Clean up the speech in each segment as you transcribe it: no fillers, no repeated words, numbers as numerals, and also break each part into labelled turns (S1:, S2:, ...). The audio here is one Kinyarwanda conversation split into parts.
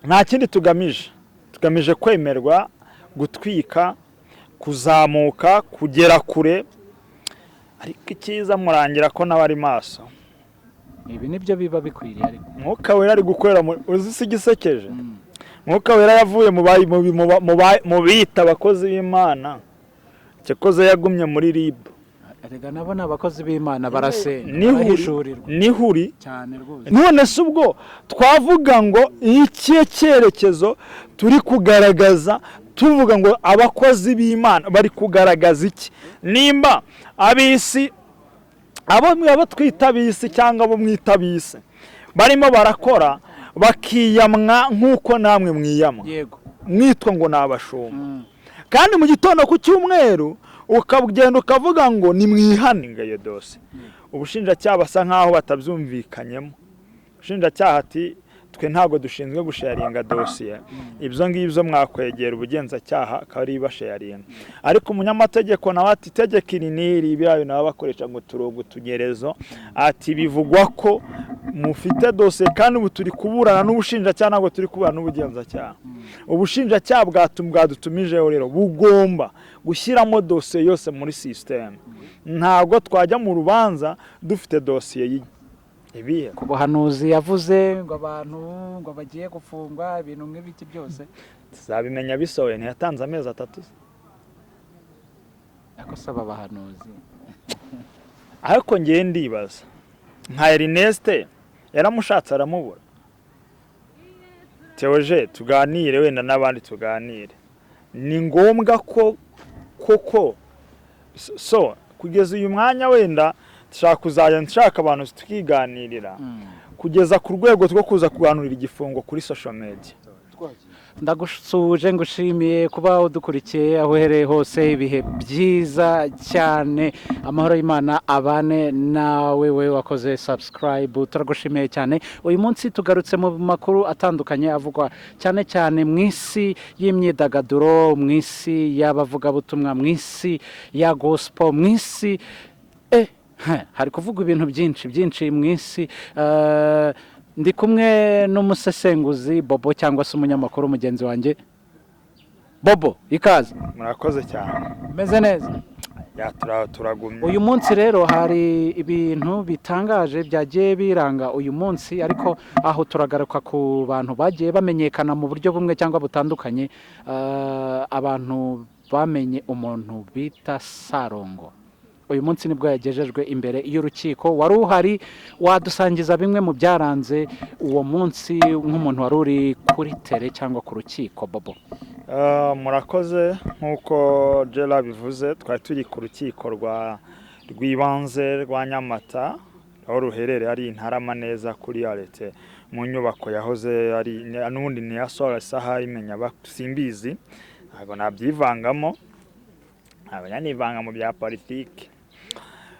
S1: Nta kindi tugamije, tugamije kwemerwa, gutwika, kuzamuka, kugera kure. Ariko icyiza, murangira ko nawe ari maso.
S2: Ibi nibyo biba bikwiriye ariko.
S1: Mwuka Wera ari gukorera uzi si igisekeje? Mwuka Wera yavuye mu bita abakozi b'Imana, cyakoze yagumye muri RIB.
S2: Erega nabo ni abakozi b'Imana, barasenga.
S1: Nihuri.
S2: Barahishurirwa.
S1: Nihuri.
S2: Cyane rwose.
S1: None se ubwo twavuga ngo ikihe cyerekezo turi kugaragaza tuvuga ngo abakozi b'Imana bari kugaragaza iki, nimba ab'isi, abo twita ab'isi cyangwa abo mwita ab'isi, barimo barakora bakiyamwa nk'uko namwe mwiyamwa, mwitwa ngo ni abashumba, kandi mu gitondo ku cyumweru ukagenda ukavuga ngo ni mwihane? Iyo dosiye, ubushinjacyaha basa nk'aho batabyumvikanyemo. Ubushinjacyaha ati: "Twe ntabwo dushinzwe gusharinga dosiye, ibyo ngibyo mwakwegera ubugenzacyaha akaba ari basharinga." Ariko umunyamategeko nawe ati: "Itegeko iri n'iri." Biriya bintu baba bakoresha ngo turongo utunyerezo, ati: "Bivugwa ko mufite dosiye, kandi ubu turi kuburana n'ubushinjacyaha, ntabwo turi kuburana n'ubugenzacyaha. Ubushinjacyaha bwadutumijeho rero bugomba gushyiramo dosiye yose muri sisiteme. Ntabwo twajya mu rubanza dufite dosiye ibihe."
S2: Ku buhanuzi yavuze ngo abantu ngo bagiye gufungwa, ibintu nk'ibiki byose.
S1: Tuzabimenya bisohoye. Ntiyatanze amezi 3 se?
S2: Ariko saba abahanuzi.
S1: Ariko ngewe ndibaza, nka Ernest yaramushatse aramubura. Theogene, tuganire, wenda n'abandi tuganire. Ni ngombwa ko koko so kugeza uyu mwanya wenda nshaka kuzajya nshaka abantu tukiganirira, kugeza ku rwego rwo kuza kuganurira igifungo kuri social media.
S2: Ndagusuhuje, ngushimiye kuba udukurikiye aho uhereye hose. Ibihe byiza cyane, amahoro y'Imana abane nawe, we wakoze subscribe, turagushimiye cyane. Uyu munsi tugarutse mu makuru atandukanye avugwa cyane cyane mu isi y'imyidagaduro, mu isi y'abavugabutumwa, mu isi ya gospel, mu isi hari kuvugwa ibintu byinshi byinshi mu isi. Ndi kumwe n'umusesenguzi Bobo, cyangwa se umunyamakuru mugenzi wanjye Bobo. Ikaze.
S1: Murakoze cyane.
S2: Umeze neza?
S1: Ya, turagumye.
S2: Uyu munsi rero hari ibintu bitangaje byagiye biranga uyu munsi, ariko aho turagaruka ku bantu bagiye bamenyekana mu buryo bumwe cyangwa butandukanye. Abantu bamenye umuntu bita Sarongo, uyu munsi nibwo yagejejwe imbere y'urukiko. Wari uhari, wadusangiza bimwe mu byaranze uwo munsi nk'umuntu wari uri kuri terrain cyangwa ku rukiko, Bobo?
S1: Murakoze. Nk'uko Jera bivuze, twari turi ku rukiko rw'ibanze rwa Nyamata, aho ruherereye ari i Ntarama, neza kuri arete, mu nyubako yahoze ari n'ubundi ni iya Sora saha imenya simbizi, ntabwo nabyivangamo, ntabwo nivanga mu bya politiki.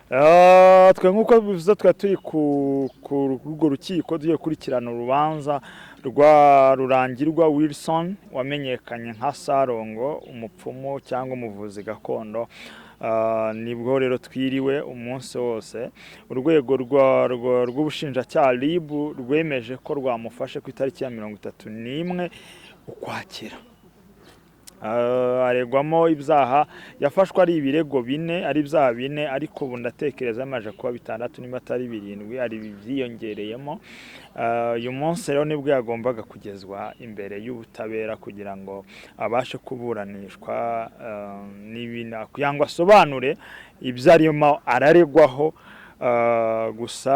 S1: Twe nk'uko bivuze, twari turi ku rwo rukiko tugiye gukurikirana urubanza rwa Rurangirwa Wilson wamenyekanye nka Sarongo, umupfumu cyangwa umuvuzi gakondo. Nibwo rero twiriwe umunsi wose. Urwego rw'ubushinjacyaha RIB rwemeje ko rwamufashe ku itariki ya 31 Ukwakira. Aregwamo ibyaha, yafashwe ari ibirego bine, ari ibyaha bine, ariko ubu ndatekereza yamaze kuba bitandatu niba atari birindwi, hari ibyiyongereyemo. Uyu munsi rero nibwo yagombaga kugezwa imbere y'ubutabera kugira ngo abashe kuburanishwa, kugira ngo asobanure ibyo arimo araregwaho. Gusa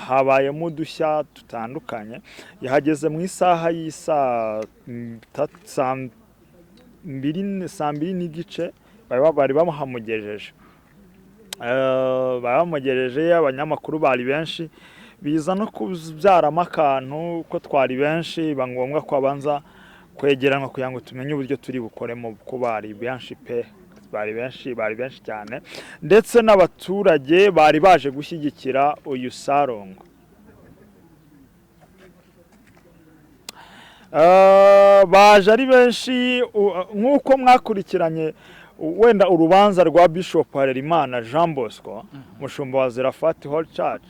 S1: habayemo udushya dutandukanye. Yahageze mu isaha y'isaa 2, saa 2 n'igice bari bamuhamugejeje. Bari bamugejeje, abanyamakuru bari benshi, biza no kubyaramo akantu ko twari benshi, biba ngombwa ko abanza kwegeranwa kugira ngo tumenye uburyo turi bukoremo, ko bari benshi pe, bari benshi, bari benshi cyane, ndetse n'abaturage bari baje gushyigikira uyu Sarongo. Baje ari benshi. Nk'uko mwakurikiranye Wenda urubanza rwa Bishop Harerimana Jean Bosco, umushumba wa Zerafati Holy Church.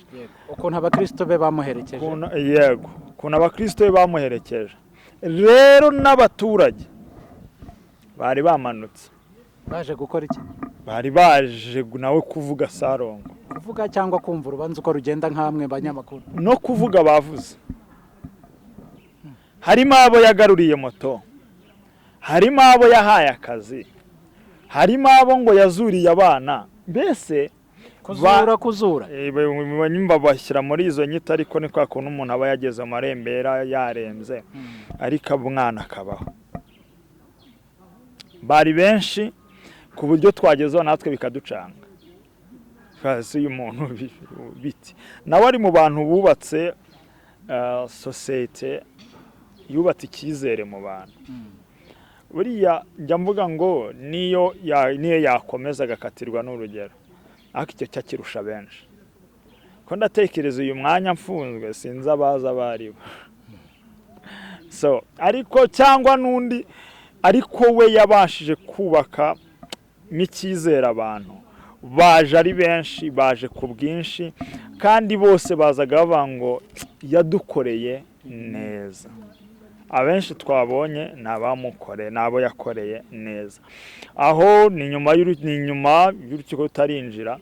S2: Ukuntu abakristo be bamuherekeje.
S1: Yego, ukuntu abakristo be bamuherekeje rero n'abaturage bari bamanutse.
S2: Baje gukora iki?
S1: Bari baje nawe kuvuga Sarongo.
S2: Kuvuga cyangwa kumva urubanza uko rugenda nk'amwe banyamakuru?
S1: No kuvuga bavuze. Harimo abo yagaruriye moto, harimo abo yahaye akazi, harimo abo ngo yazuriye abana, mbese.
S2: Kuzura, kuzura?
S1: Nyumva bashyira muri izo nyito, ariko ni kwa kuntu umuntu aba yageze mu marembera yarembye, ariko umwana akabaho. Bari benshi ku buryo twagezeho natwe bikaducanga. Twese uyu muntu biti nawe ari mu bantu bubatse sosiyete, yubatse icyizere mu bantu. Buriya njya mvuga ngo niyo yakomeza agakatirwa n'urugero, ariko icyo cyakirusha benshi, ko ndatekereza uyu mwanya mfunzwe sinzi abaza abo ari bo. So ariko cyangwa n'undi, ariko we yabashije kubaka n'icyizere. Abantu baje ari benshi, baje ku bwinshi, kandi bose bazaga bavuga ngo yadukoreye neza. Abenshi twabonye ni abamukoreye, ni abo yakoreye neza. Aho ni nyuma y'urukiko rutarinjira.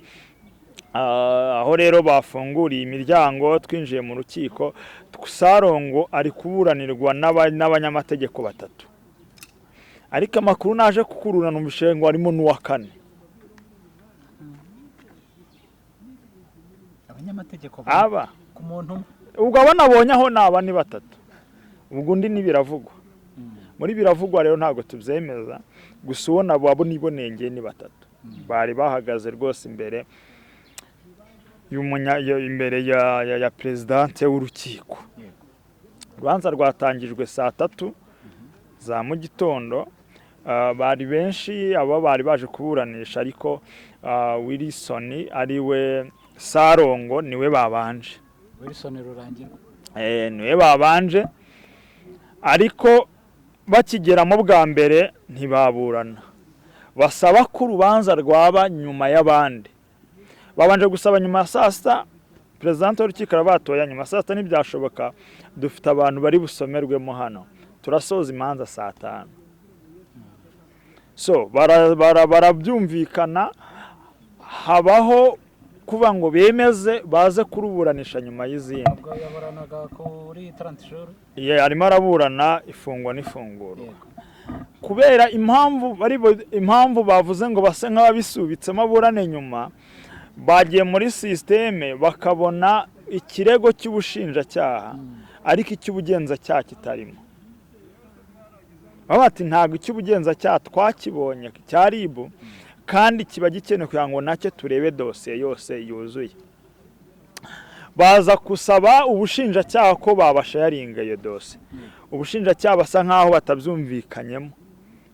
S1: Aho rero bafunguriye imiryango twinjiye mu rukiko, Sarongo ari kuburanirwa n'abanyamategeko batatu, ariko amakuru naje kukurura numvise ngo harimo n'uwa kane.
S2: Abanyamategeko
S1: aba
S2: ku muntu umwe?
S1: Ubwo abo nabonye aho ni aba, ni batatu, ubwo undi ni biravugwa. Muri biravugwa rero ntabwo tubyemeza, gusa uwo nabo abo niboneye ngewe ni batatu bari bahagaze rwose imbere imbere ya perezidante w'urukiko. Urubanza rwatangijwe saa 3 za mu gitondo. Bari benshi abo bari baje kuburanisha, ariko Wilson ari we Sarongo niwe babanje.
S2: Wilson Rurangirwa.
S1: Niwe babanje, ariko bakigeramo bwa mbere ntibaburana, basaba ko urubanza rwaba nyuma y'abandi. Babanje gusaba nyuma ya saa 6. Perezida w'urukiko arabatoya, nyuma ya saa 6 ntibyashoboka, dufite abantu bari busomerwemo hano, turasoza imanza saa 5. So barabyumvikana, habaho kuba ngo bemeze baze kuruburanisha nyuma y'izindi.
S2: Ubwo yaburanaga kuri 30 jours?
S1: Ye, arimo araburana ifungwa n'ifungurwa. Kubera impamvu impamvu bavuze ngo base nk'ababisubitsemo aburane nyuma, bagiye muri système bakabona ikirego cy'ubushinjacyaha ariko icy'ubugenzacyaha kitarimo. Baba bati ntabwo icy'ubugenzacyaha twakibonye cya RIB, kandi kiba gikenewe kugira ngo nacyo turebe dosiye yose yuzuye. Baza gusaba ubushinjacyaha ko babasharinga iyo dosiye. Ubushinjacyaha basa nk'aho batabyumvikanyemo.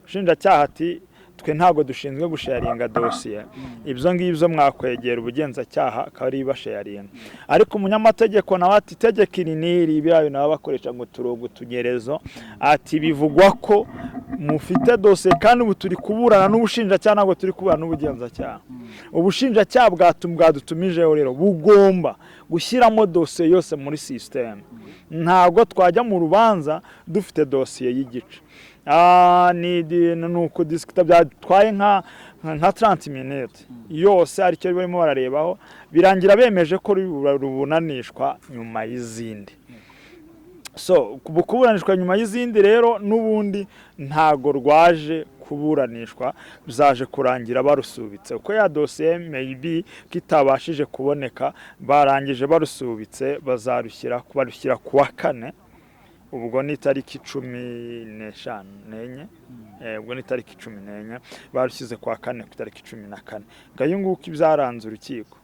S1: Ubushinjacyaha ati twe ntabwo dushinzwe gusharinga dosiye, ibyo ngibyo mwakwegera ubugenzacyaha akaba ari basharinga. Ariko umunyamategeko nawe ati itegeko iri n'iri, biriya nabo bakoresha ngo turongo utunyerezo, ati bivugwa ko mufite dosiye kandi ubu turi kuburana n'ubushinjacyaha, ntabwo turi kuburana n'ubugenzacyaha. Ubushinjacyaha bwadutumijeho rero bugomba gushyiramo dosiye yose muri système, ntabwo twajya mu rubanza dufite dosiye y'igice. Ni ukudisikuta byatwaye nka 30 minutes yose, aricyo barimo bararebaho, birangira bemeje ko rubunanishwa nyuma y'izindi. So kuburanishwa nyuma y'izindi rero n'ubundi ntago rwaje kuburanishwa, byaje kurangira barusubitse uko ya dosiye maybe kitabashije kuboneka. Barangije barusubitse, bazarushyira barushyira ku wa kane, ubwo ni itariki 15, n'enye. Ubwo ni itariki 14, barushyize ku wa kane ku itariki 14. Ngayo nguko ibyaranze urukiko.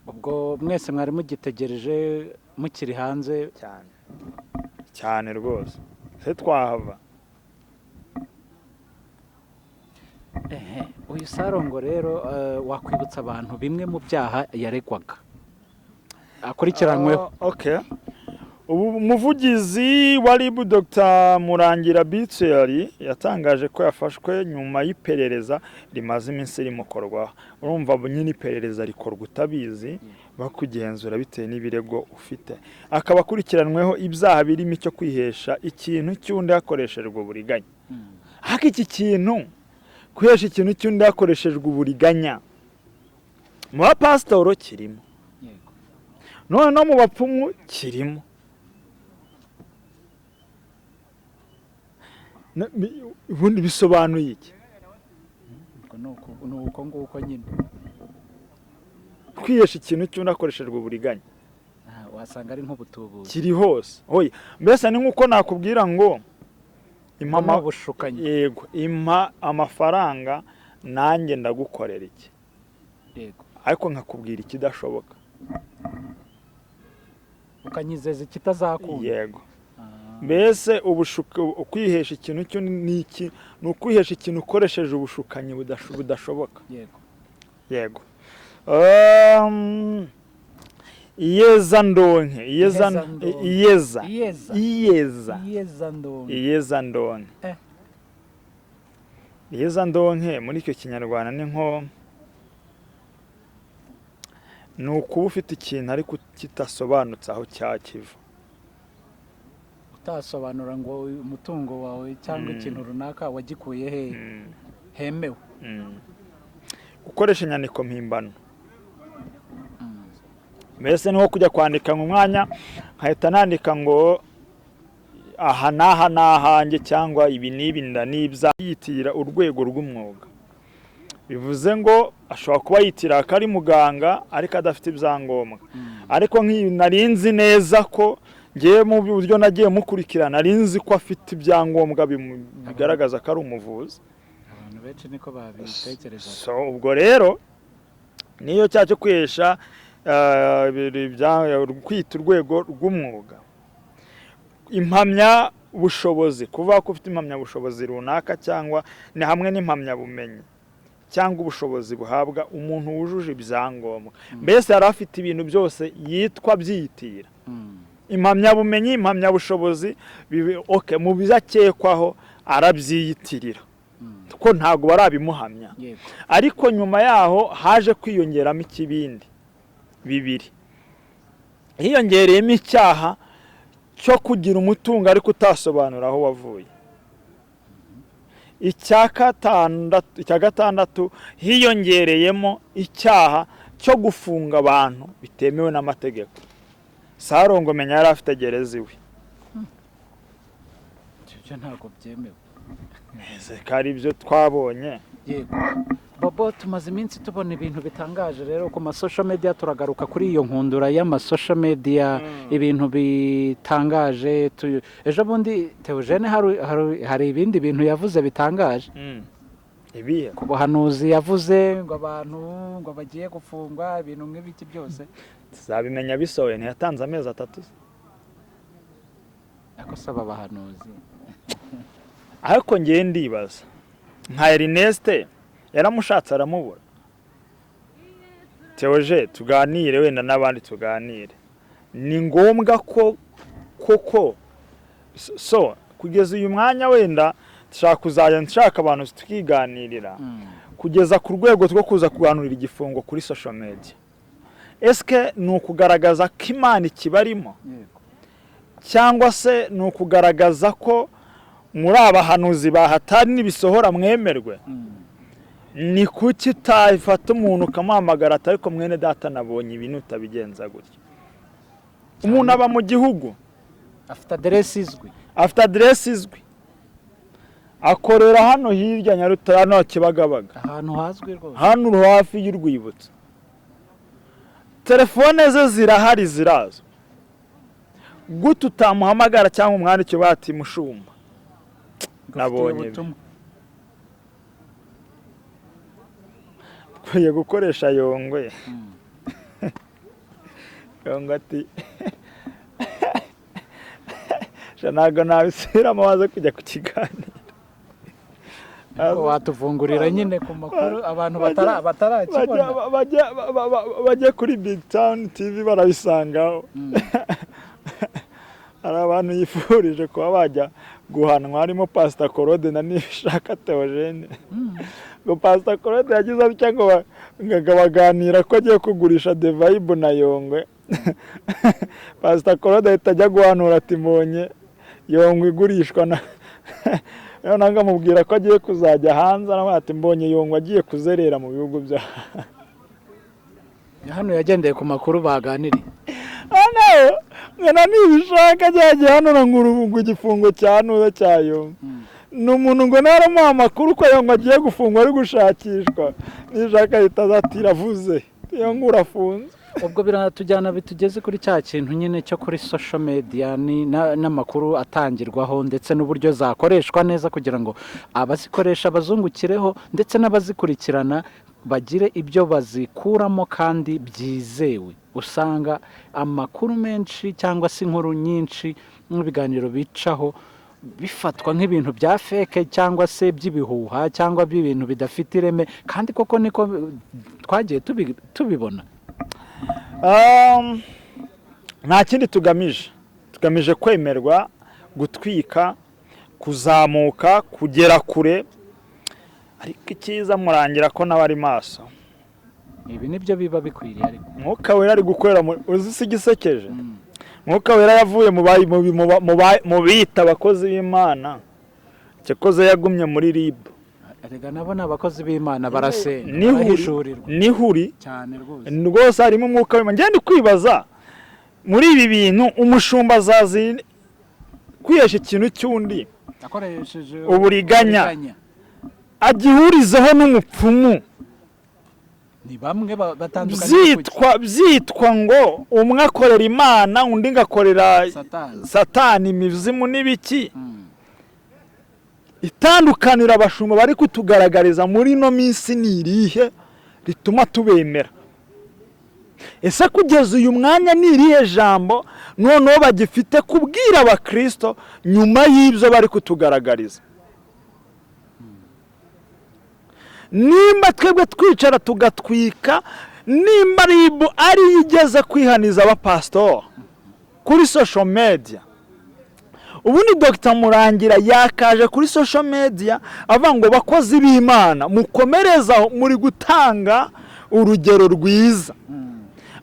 S2: Ubwo mwese mwari mugitegereje mukiri hanze?
S1: Cyane cyane rwose, se twahava?
S2: Ehe, uyu Sarongo rero, wakwibutsa abantu bimwe mu byaha yaregwaga akurikiranyweho?
S1: Okay. Ubu umuvugizi wa RIB, Dr Murangira Bitseri, yatangaje ko yafashwe nyuma y'iperereza rimaze iminsi rimukorwaho. Urumva nyine iperereza rikorwa utabizi, bakugenzura bitewe n'ibirego ufite. Akaba akurikiranweho ibyaha birimo icyo kwihesha ikintu cy'undi hakoreshejwe uburiganya. Ariko iki kintu, kwihesha ikintu cy'undi hakoreshejwe uburiganya, mu bapasitoro kirimo, none no mu bapfumu kirimo. Ubundi bisobanuye iki?
S2: Ni uko nguko nyine.
S1: Kwihesha ikintu cy'undi hakoreshejwe uburiganya.
S2: Wasanga ari nk'ubutubuzi.
S1: Kiri hose. Oya, mbese ni nk'uko nakubwira ngo
S2: impama ubushukanyi.
S1: Yego, impa amafaranga nanjye ndagukorera iki.
S2: Yego.
S1: Ariko nkakubwira ikidashoboka.
S2: Ukanyizeza ikitazakunda.
S1: Yego. Mbese ukwihesha ikintu cyo ni iki? Ni ukwihesha ikintu ukoresheje ubushukanyi budashoboka.
S2: Yego.
S1: Yego. Iyeza ndonke, iyeza
S2: Iyeza,
S1: iyeza
S2: iyeza,
S1: iyeza
S2: iyeza ndonke,
S1: iyeza ndonke. Iyeza ndonke muri icyo kinyarwanda ni nko ni ukuba ufite ikintu ariko kidasobanutse aho cyakiva.
S2: Utasobanura ngo umutungo wawe cyangwa ikintu runaka wagikuye he hemewe.
S1: Gukoresha inyandiko mpimbano. Mbese ni nko kujya kwandika mu mwanya nkahita nandika ngo aha n'aha n'ahanjye cyangwa ibi n'ibi ndanibya, yitirira urwego rw'umwuga. Bivuze ngo ashobora kuba yitira ko ari muganga ariko adafite ibyangombwa. Ariko nk'ibi nari nzi neza ko ngewe mu buryo nagiye mukurikirana nari nzi ko afite ibyangombwa bigaragaza ko ari umuvuzi.
S2: Abantu benshi niko babitekereza.
S1: So ubwo rero niyo cya cyo kwihesha kwita urwego rw'umwuga. Impamyabushobozi, kuvuga ko ufite impamyabushobozi runaka cyangwa ni hamwe n'impamyabumenyi cyangwa ubushobozi buhabwa umuntu wujuje ibyangombwa. Mbese yari afite ibintu byose yitwa byiyitira. Impamyabumenyi, impamyabushobozi, okay, mu byo akekwaho arabyiyitirira ko ntabwo barabimuhamya. Ariko nyuma yaho haje kwiyongeramo ikibindi bibiri. Hiyongereyemo icyaha cyo kugira umutungo ariko utasobanura aho wavuye. Icya gatandatu hiyongereyemo icyaha cyo gufunga abantu bitemewe n'amategeko. Sarongo menya yari afite gereza iwe.
S2: Ibyo ntabwo byemewe.
S1: Ese ari ibyo twabonye.
S2: Yego. Bobo, tumaze iminsi tubona ibintu bitangaje rero ku ma social media. Turagaruka kuri iyo nkundura y'ama social media, ibintu bitangaje. Ejo bundi Theogene hari ibindi bintu yavuze bitangaje.
S1: Ibihe?
S2: Ku buhanuzi yavuze ngo abantu ngo bagiye gufungwa, ibintu nk'ibiki byose.
S1: Tuzabimenya bisohoye, ntiyatanze amezi 3.
S2: Ariko saba abahanuzi.
S1: Ariko ngiye ndibaza nka Ernest yaramushatse aramubura. Theogene tuganire wenda n'abandi tuganire. Ni ngombwa ko koko so kugeza uyu mwanya wenda nshaka kuzajya nshaka abantu tukiganirira kugeza ku rwego rwo kuza kuganurira igifungo kuri social media. Eske ni ukugaragaza ko Imana ikibarimo cyangwa se ni ukugaragaza ko muri abahanuzi bahatari nibisohora mwemerwe? Ni kuki utafata umuntu ukamuhamagara ati ariko mwene data nabonye ibintu utabigenza gutya? Umuntu aba mu gihugu
S2: afite aderesi izwi,
S1: afite aderesi izwi, akorera hano hirya Nyarutarama hano Kibagabaga,
S2: ahantu hazwi rwose,
S1: hano hafi y'urwibutso. Telefone ze zirahari zirazwi. Gute utamuhamagara cyangwa umwandike bati mushumba nabonye ibi. Ukwiye gukoresha Yongwe. Yongwe ati ntabwo nabisubiramo waza kujya ku kiganiro.
S2: Watuvungurira nyine ku makuru abantu batarakibona.
S1: Bajya kuri Big Town TV barabisangaho. Abantu yifurije kuba bajya guhanwa harimo Pasita Claude na Nibishaka Theogene. Ngo Pasita Claude yagize atya ngo baganira ko agiye kugurisha The Vibe na Yongwe. Pasita Claude ahita ajya guhanura ati: "Mbonye Yongwe igurishwa." Na noneho amubwira ko agiye kuzajya hanze, aravuga ati: "Mbonye Yongwe agiye kuzerera mu bihugu bya
S2: Hano yagendeye ku makuru baganiriye.
S1: Hano ngana Nibishaka ajya hano ngo igifungo cya nuza cya Yongwe ni umuntu ngo naramuha amakuru ko Yongwe agiye gufungwa, ari gushakishwa. Nishaka ahita aza ati: "Iravuze, Yongwe urafunze."
S2: Ubwo biratujyana bitugeze kuri cya kintu nyine cyo kuri social media ni n'amakuru atangirwaho, ndetse n'uburyo zakoreshwa neza kugira ngo abazikoresha bazungukireho, ndetse n'abazikurikirana bagire ibyo bazikuramo kandi byizewe. Usanga amakuru menshi cyangwa se inkuru nyinshi n'ibiganiro bicaho bifatwa nk'ibintu bya fake cyangwa se by'ibihuha cyangwa by'ibintu bidafite ireme, kandi koko niko twagiye tubibona.
S1: Nta kindi tugamije, tugamije kwemerwa, gutwika, kuzamuka, kugera kure. Ariko icyiza, Murangira ko nawe ari maso.
S2: Ibi nibyo biba bikwiriye ariko.
S1: Mwuka Wera ari gukorera uzi si igisekeje? Mwuka Wera yavuye mu bita abakozi b'Imana, cyakoze yagumye muri RIB.
S2: Erega nabo ni abakozi b'Imana, barasenga,
S1: Nihuri.
S2: barahishurirwa.
S1: Nihuri.
S2: Cyane rwose.
S1: Rwose harimo umwuka w'Imana. Ngende kwibaza muri ibi bintu, umushumba azazi kwihesha ikintu cy'undi
S2: akoresheje
S1: uburiganya, agihurizeho n'umupfumu.
S2: Ni bamwe batandukanye.
S1: Byitwa ngo umwe akorera Imana, undi ngakorera
S2: Satani.
S1: Satani, imizimu n'ibiki. Itandukaniro abashumba bari kutugaragariza muri ino minsi ni irihe rituma tubemera? Ese kugeza uyu mwanya ni irihe jambo noneho bagifite kubwira abakirisito nyuma y'ibyo bari kutugaragariza? Nimba twebwe twicara tugatwika, nimba RIB ariyo igeze kwihaniza abapasitori kuri social media, ubundi Dr Murangira yakaje kuri social media avuga ngo: "Bakozi b'Imana, mukomerezaho, muri gutanga urugero rwiza."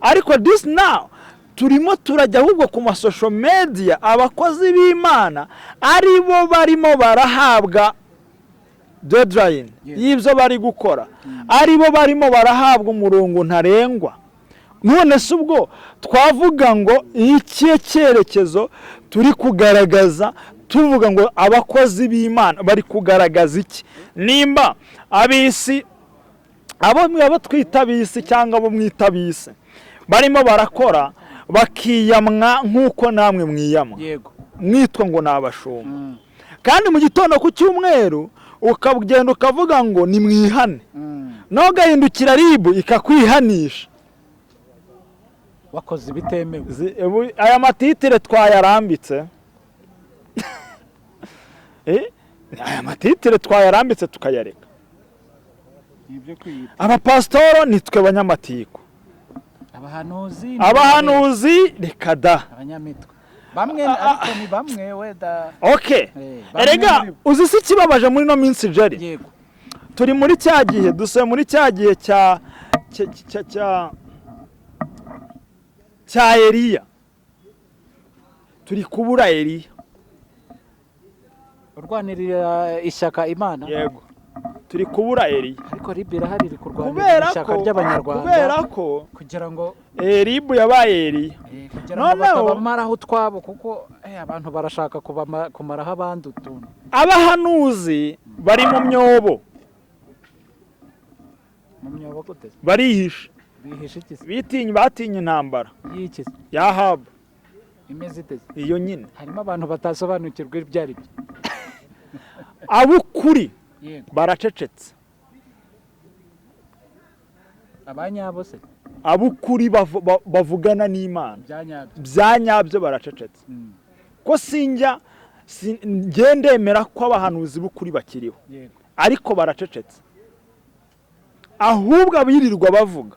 S1: Ariko this now turimo turajya ahubwo ku ma social media, abakozi b'Imana ari bo barimo barahabwa deadline y'ibyo bari gukora, ari bo barimo barahabwa umurongo ntarengwa. None se ubwo twavuga ngo ikihe cyerekezo turi kugaragaza tuvuga ngo abakozi b'Imana bari kugaragaza iki, nimba ab'isi, abo twita ab'isi cyangwa abo mwita ab'isi, barimo barakora bakiyamwa nk'uko namwe mwiyamwa, mwitwa ngo ni abashumba, kandi mu gitondo ku cyumweru ukagenda ukavuga ngo nimwihane, nawe ugahindukira RIB ikakwihanisha?
S2: Wakoze ibitemewe.
S1: Aya matitire twayarambitse, aya matitire twayarambitse tukayareka.
S2: Ibyo kwiyita
S1: Abapasitoro nitwe banyamatiku.
S2: Abahanuzi ni
S1: Abahanuzi, reka da.
S2: Abanyamitwe bamwe, ariko ni bamwe weda. Bamwe
S1: Erega
S2: muri bo.
S1: uzi si ikibabaje muri ino minsi, Jerry?
S2: Yego.
S1: Turi muri cya gihe, dusuye muri cya gihe cya Eliya. Turi kubura Eliya.
S2: Urwanirira ishyaka Imana.
S1: Yego, turi kubura Eliya.
S2: Ariko RIB irahari, iri kurwanirira
S1: Kubera
S2: ishyaka
S1: ko
S2: ry'Abanyarwanda.
S1: Kubera ko
S2: Kugira ngo
S1: RIB yabaye Eliya.
S2: Kugira ngo batabamaraho utwabo, kuko abantu barashaka kumaraho abandi utuntu.
S1: Abahanuzi bari mu myobo.
S2: Mu myobo gute?
S1: Barihisha.
S2: Bihisha iki se?
S1: Batinye intambara
S2: Y'iki se?
S1: y'Ahabu.
S2: Imeze ite se?
S1: Iyo nyine.
S2: Harimo abantu batasobanukirwa ibyo ari byo.
S1: Ab'ukuri baracecetse.
S2: Abanyabo se?
S1: Ab'ukuri bavugana n'Imana
S2: Bya nyabyo.
S1: Bya nyabyo baracecetse. Ko sinjya njye ndemera ko abahanuzi b'ukuri bakiriho, ariko baracecetse. Ahubwo abirirwa bavuga.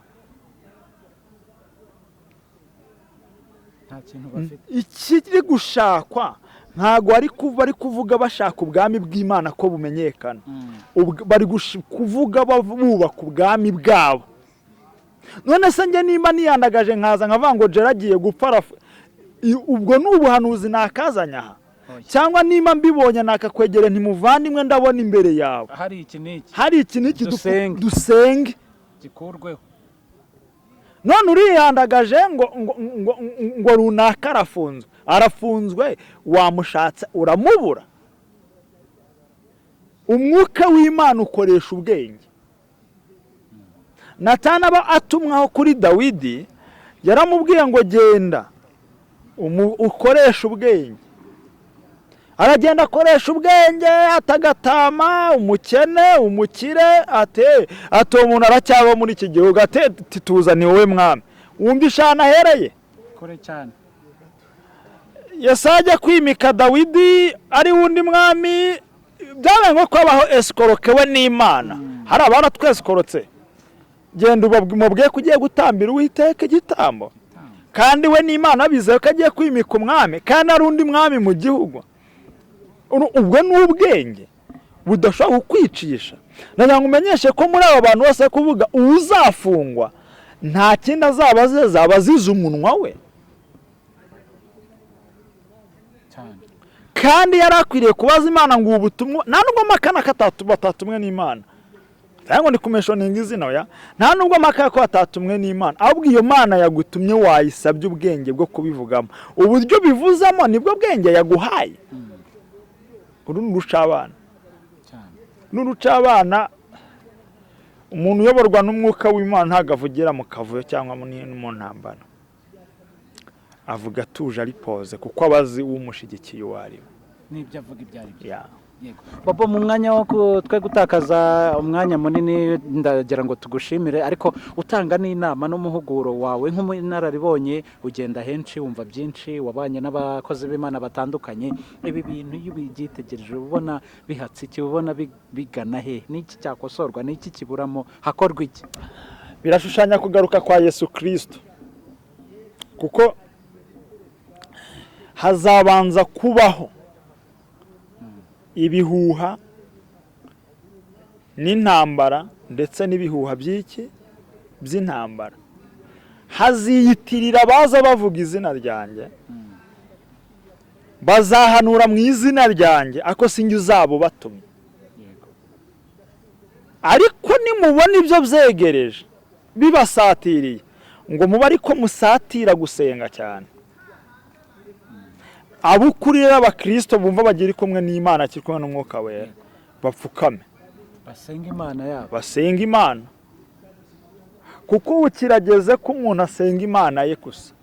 S2: Nta kintu bafite.
S1: Ikiri gushakwa ntabwo bari kuvuga bashaka ubwami bw'Imana ko bumenyekana. Bari kuvuga bubaka ubwami bwabo. None se njye nimba niyandagaje nkaza nkavuga ngo Jera agiye gupfa, ubwo ni ubuhanuzi nakazanye aha? Cyangwa niba mbibonye nakakwegere ntimuvandimwe, ndabona imbere yawe
S2: hari iki n'iki,
S1: hari iki n'iki,
S2: dusenge,
S1: dusenge
S2: gikurweho.
S1: None urihandagaje ngo ngo ngo ngo runaka arafunzwe, arafunzwe, wamushatse uramubura. Umwuka w'Imana ukoresha ubwenge. Natana aba atumwaho kuri Dawidi, yaramubwiye ngo genda ukoreshe ubwenge. Aragenda akoresha ubwenge, atagatama umukene umukire, ate ati uwo muntu aracyaba muri iki gihugu, ate tuza ni wowe mwami. Wumva ishana ahereye
S2: kure cyane.
S1: Yesaya ajya kwimika Dawidi ari wundi mwami, byabaye nko kwabaho esikorokewe n'Imana. Hari abaratwesikorotse, genda umubwiye ko ugiye gutambira Uwiteka igitambo, kandi we n'Imana bizeye ko agiye kwimika umwami, kandi ari undi mwami mu gihugu. Ubwo ni ubwenge budashobora kukwicisha. Nagira ngo umenyeshe ko muri aba bantu bose kuvuga uzafungwa nta kindi azaba azaba azize umunwa we, kandi yari akwiriye kubaza Imana ngo ubu butumwa. Nta nubwo makana ko batatumwe n'Imana, cyangwa ni kumeshoninga izina, oya, nta nubwo makana ko batatumwe n'Imana, ahubwo iyo Mana yagutumye wayisabye ubwenge bwo kubivugamo. Uburyo bivuzamo nibwo bwenge yaguhaye. Uru ni urucabana, ni urucabana. Umuntu uyoborwa n'umwuka w'Imana ntabwo avugira mu kavuyo cyangwa mu ntambara, avuga atuje ari poze, kuko aba azi umushyigikiye uwo ari we
S2: n'ibyo avuga ibyo ari byo. Bobo, mu mwanya wo twe gutakaza umwanya munini, ndagira ngo tugushimire, ariko utanga n'inama n'umuhuguro wawe nk'umunararibonye, ugenda henshi wumva byinshi, wabanye n'abakozi b'Imana batandukanye. Ibi bintu iyo ubyitegereje ubona bihatse iki, ubona bigana he? N'iki cyakosorwa, n'iki kiburamo, hakorwa iki?
S1: Birashushanya kugaruka kwa Yesu Kirisito, kuko hazabanza kubaho ibihuha n'intambara, ndetse n'ibihuha by'iki by'intambara. Haziyitirira abaza bavuga izina ryanjye, bazahanura mu izina ryanjye, ako sinjye uzaba ubatumye. Ariko nimubona ibyo byegereje bibasatiriye, ngo mube ariko musatira gusenga cyane. Abukuri rero abakirisito bumva bagira kumwe n'Imana, kiri kumwe n'umwuka wera, bapfukame
S2: basenga Imana yabo,
S1: basenga Imana, kuko ubu kirageze ko umuntu asenga Imana ye gusa,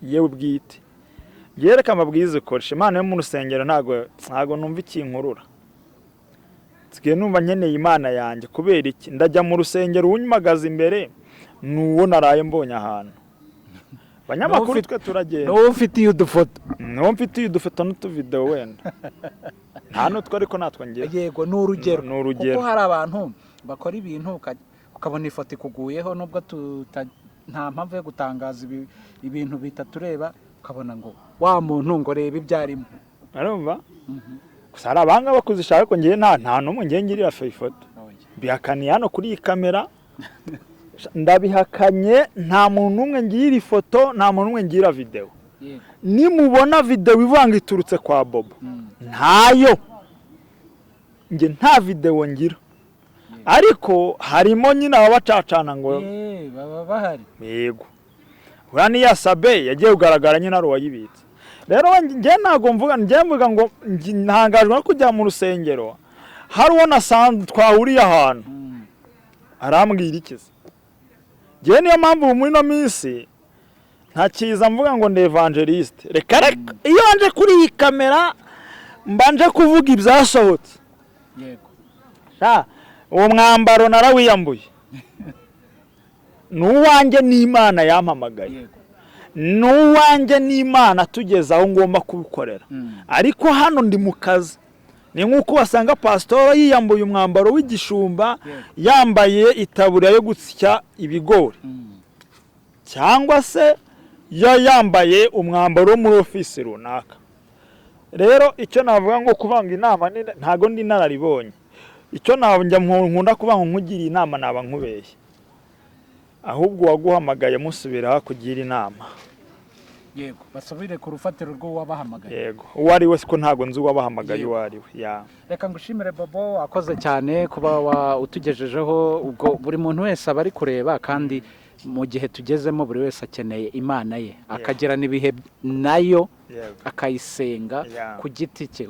S1: yewe bwite. Yereka amabwiriza ukoresha Imana yo mu rusengero, ntago numva ikinkurura, nsigaye numva nkeneye Imana yanjye. Kubera iki? Ndajya mu rusengero, unyumagaza imbere ni uwo naraye mbonye ahantu. Abanyamakuru twe turagenda,
S2: n'uwo mfitiye udufoto,
S1: n'uwo mfitiye udufoto n'utuvidewo, wenda nta n'utwo ariko natwo ngira.
S2: Yego, ni urugero,
S1: ni urugero,
S2: kuko hari abantu bakora ibintu ukabona ifoto ikuguyeho, nubwo nta mpamvu yo gutangaza ibintu bitatureba, ukabona ngo wa muntu ngo reba ibyo arimo.
S1: Urumva gusa hari abanga bakuzishaka, ariko ngewe nta n'umwe ngewe ngirira ifoto. Mbihakaniye hano kuri iyi kamera, ndabihakanye, nta muntu n'umwe ngira ifoto, nta muntu n'umwe ngira videwo. Nimubona videwo ivanga iturutse kwa Bobo, ntayo, njye nta videwo ngira. Ariko harimo nyine ababacacana ngo
S2: baba bahari.
S1: Yego, uriya ni ya Sabe yagiye kugaragara nyine ari uwayibitse. Rero njye ntabwo mvuga, njye mvuga ngo ntangajwe no kujya mu rusengero, hari uwo nasanze twahuriye ahantu arambwira ikiza. Njyewe niyo mpamvu muri ino minsi ntakiza mvuga ngo ndi evangeliste. Reka reka, iyo nje kuri iyi kamera mbanje kuvuga ibyasohotse.
S2: Yego.
S1: Uwo mwambaro narawiyambuye, ni uwanjye n'Imana yampamagaye, ni uwanjye n'Imana tugeze aho ngomba kubikorera. Ariko hano ndi mu kazi. Ni nk'uko wasanga pasitoro yiyambuye umwambaro w'igishumba, yambaye itaburiya yo gusya ibigori, cyangwa se Yambaye umwambaro wo muri ofisi runaka. Rero icyo navuga ngo kuvanga inama ntago ndi inararibonye. Icyo njya nkunda kuvuga ngo nkugiriye inama naba nkubeshye, ahubwo uwaguhamagaye musubiraho akugira inama.
S2: Yego, basubire ku rufatiro rw'uwabahamagaye.
S1: Yego, uwo ari we, siko ntabwo nzi uwabahamagaye uwo ari we ya.
S2: Reka ngushimire, Bobo, wakoze cyane kuba utugejejeho. Ubwo buri muntu wese aba ari kureba, kandi mu gihe tugezemo buri wese akeneye Imana ye, akagirana ibihe nayo, akayisenga ku giti cye,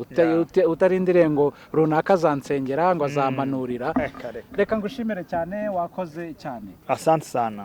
S2: utarindiriye ngo runaka azansengera, ngo azampanurira.
S1: Reka reka.
S2: Reka ngushimire cyane, wakoze cyane.
S1: Asante sana.